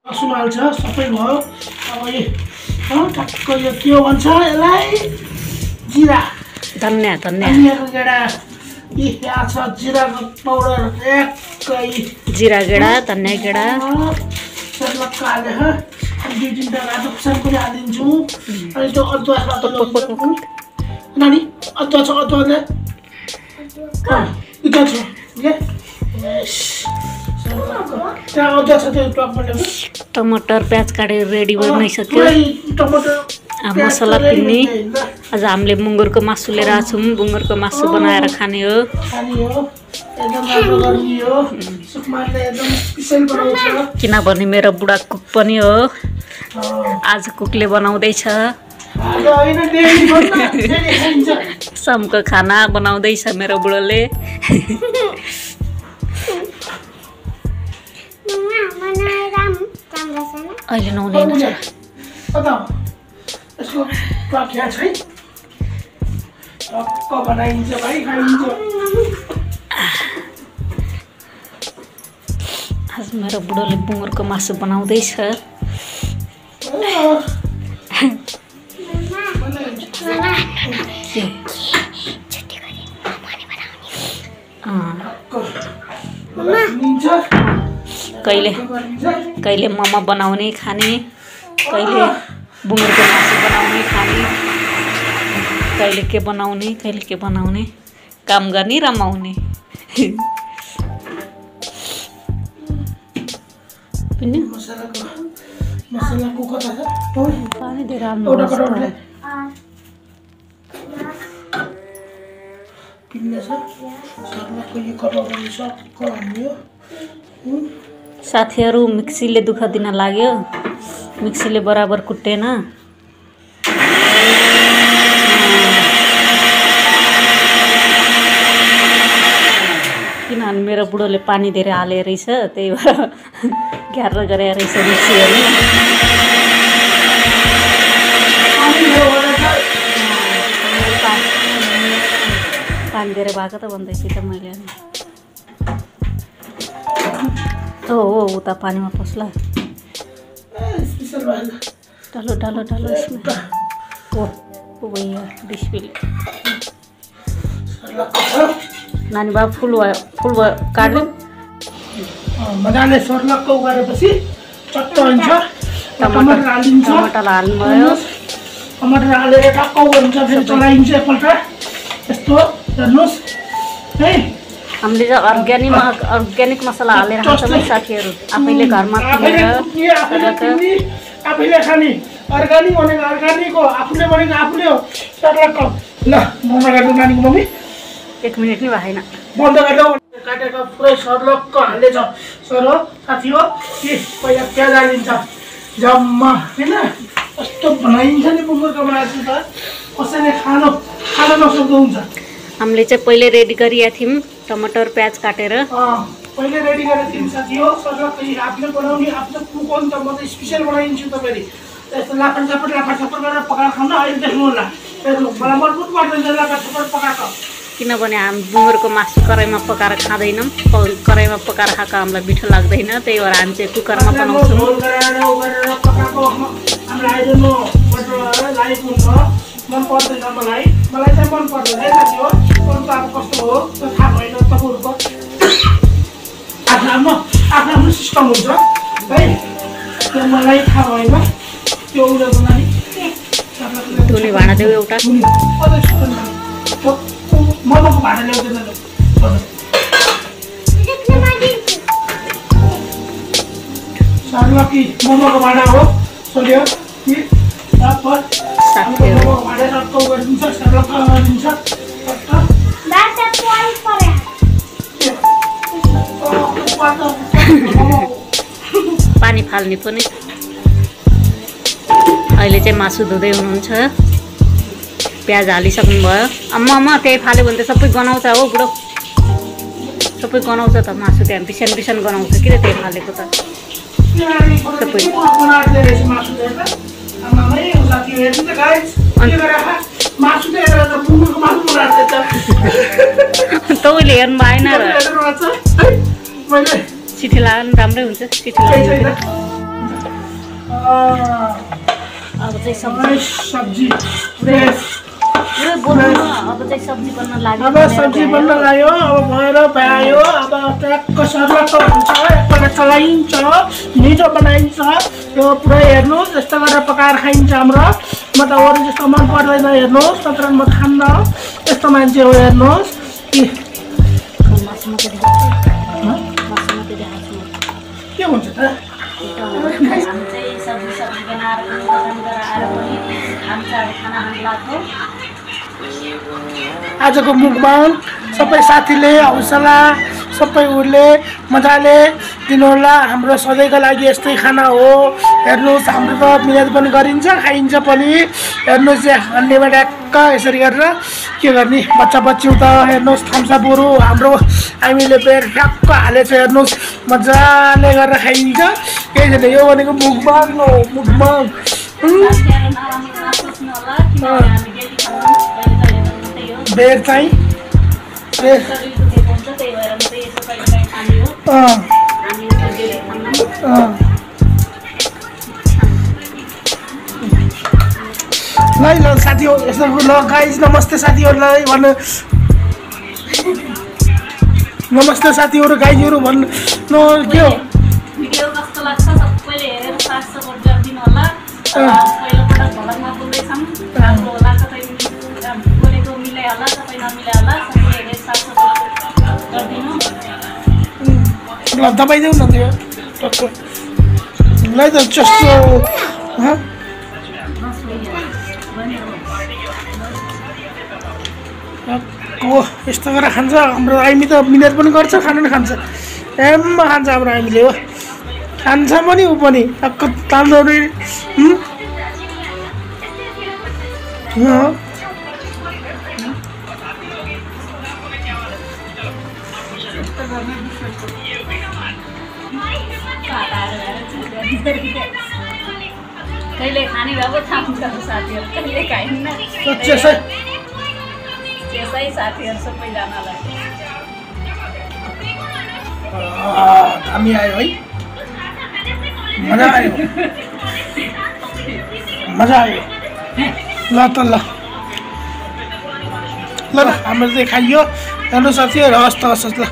लसुन हाल्छ सबै भयो। अब यो ठक्क यो के हो भन्छ यसलाई जिरा धनियाँ धनियाँको गेडा यहाँ छ जिराको पाउडर एकै जिरा गेडा धनियाँ गेडा सर्लक्क हालेर अनि 2-3 रातो खुर्सानी पनि हालिदिन्छु। अनि त्यो अदुवा नानी अदुवा छ अदुवा छ टमाटर प्याज काटेर रेडी बनाइसक्यो। मसला पिन्ने आज हामीले बुङ्गुरको मासु लिएर आएको छौँ। बुङ्गुरको मासु बनाएर खाने हो। किनभने मेरो बुढा कुक पनि हो। आज कुकले बनाउँदैछ। शामको खाना बनाउँदैछ मेरो बुढोले। अहिले नुहाउँदैन आज मेरो बुढोले बुङ्गुरको मासु बनाउँदैछ। कहिले ममा बनाउने खाने, कहिले बुङ्गुरको मासु बनाउने खाने, कहिले के बनाउने काम गर्ने रमाउने। मसलाको कता छ पानी दिएर साथीहरू मिक्सीले दुःख दिन लाग्यो। मिक्सीले बराबर कुटेन। किनभने मेरो बुढोले पानी धेरै हाले रहेछ, त्यही भएर ग्यार गरे रहेछ मिक्सीहरू। पानी धेरै भएको त भन्दैछु त मैले। हो उता पानीमा पस्ला। डालो इसमें। ओ भैया डिस्प्ले नानी बाबा फुल भयो काट्नु मजाले सर्लक्क उगारेपछि चट्ट हुन्छ। टमाटर हालिन्छ। टमाटर हाल्नुभयो। टमाटर हालेर टक्क हुन्छ फेरि चलाइन्छ एकपल्ट। यस्तो हेर्नुहोस् है। हामीले चाहिँ अर्ग्यानिक मसला हालेर खान्छौँ साथीहरू। आफैले घरमा आफैले खाने अर्ग्यानिक भनेको अर्ग्यानिक हो। आफूले भनेको आफूले हो। सर्लक्क ल बन्द गर्नु नानीको मम्मी। 1 मिनट नि भएन। बन्द गर्दा काटेको पुरै सर्लक्क हालेछ सर साथी हो कि पहिला प्याज हालिन्छ जम्मा होइन। कस्तो बनाइन्छ नि बुङ्गुरको मासु त कसैले खान नसक्दो हुन्छ। हामीले चाहिँ पहिले रेडी गरिया थियौँ टमाटर प्याज काटेर। पहिले रेडी गरेर थियौँ साथी हो। सर्लक्क आफूले बनाउने आफ्नो कुक हो नि त। म त स्पेसल बनाइदिन्छु तपाईँले। यस्तो लाफाट गरेर पकाएर खानु अहिले देख्नु होला। मलाई मन पनि पर्दैन लाफाट पकाएको। किनभने हामी बुङ्गुरको मासु कराईमा पकाएर खाँदैनौँ। कराईमा पकाएर खाएको हामीलाई मिठो लाग्दैन। त्यही भएर हामी चाहिँ कुकरमा बनाउँछौँ। मन पर्दैन मलाई चाहिँ मन पर्दैन है साथी हो। अरू त अब कस्तो हो त्यो थाहा भएन तपाईँहरूको। आफ्नो सिस्टम हुन्छ है। त्यो मलाई थाहा भएन। त्यो उनीहरूको नानी धुने भाँडा देऊ एउटा। मोमोको भाँडा ल्याउँदैन। सर्लक्की मोमोको भाँडा हो सोल्यो कि पानी फाल्ने पनि। अहिले चाहिँ मासु धुँदै हुनुहुन्छ। प्याज हालिसक्नु भयो। अम्मा त्यही फाल्यो भने त सबै गनाउँछ हो बुढो। सबै गनाउँछ त मासु। त्यहाँ बिसान गनाउँछ कि त्यही फालेको त सबै। तैँले हेर्नु भएन र। सिटी लाग्यो भने राम्रै हुन्छ। सिटी लाग्यो अब चाहिँ सब्जी फ्रेस अब चाहिँ सब्जी बन्न लाग्यो। अब सब्जी बन्न लाग्यो। अब भएर भ्यायो। अब ट्याक्क सर्लक्क हुन्छ। एकपल्ट चलाइन्छ, मिठो बनाइन्छ। यो पुरै हेर्नुहोस् यस्तो गरेर पकाएर खाइन्छ हाम्रो। म त अरू जस्तो मन पर्दैन हेर्नुहोस्, नत्र म खान्न। यस्तो मान्छे हो हेर्नुहोस् कि के हुन्छ त? आजको मुखबाङ सबै साथीले हौसला सबै उले मजाले दिनुहोला। हाम्रो सधैँको लागि यस्तै खाना हो। हेर्नुहोस् हाम्रो त मिहिनेत पनि गरिन्छ, खाइन्छ पनि। हेर्नुहोस् अन्यमा ट्याक्क यसरी गरेर के गर्ने। बच्चा बच्ची त हेर्नुहोस् थम्सअपहरू हाम्रो हामीले बेर ठ्याक्क हालेछ। हेर्नुहोस् मजाले गरेर खाइन्छ। केही छैन, यो भनेको मुखबाङ हो, मुखबाङ। बेर चाहिँ ल साथी हो यस्तो। ल गाइज नमस्ते साथीहरूलाई भन्नु। नमस्ते साथीहरू गाइजहरू भन्नु के हो। भिडियो कस्तो लाग्छ सबैले हेरेर साथ सपोर्ट गरिदिनु होला। पहिलोपटक भलकमा बोल्दैछौँ, राम्रो होला। कतै बोलेको मिले होला, कतै नमिले होला। सबैले हेरेर साथ सपोर्ट गरिदिनु। ल दबाइदेऊ न त्यो टक्क। ल त जस्तो यस्तो गरेर खान्छ हाम्रो आइमी। त मिहिनेत पनि गर्छ, खानु पनि खान्छ। एममा खान्छ हाम्रो आइमीले हो। खान्छ पनि ऊ पनि टक्क तान्दो। कहिले खाने भएको थाहा हुन्छ साथीहरू, कहिले खाइन्न। त्यसै साथीहरू सबैजनालाई दामी आयो है। मजा आयो, मजा आयो। ल त ल ल हाम्रो चाहिँ खाइयो। हेर्नु साथीहरू हस् त हस् ल।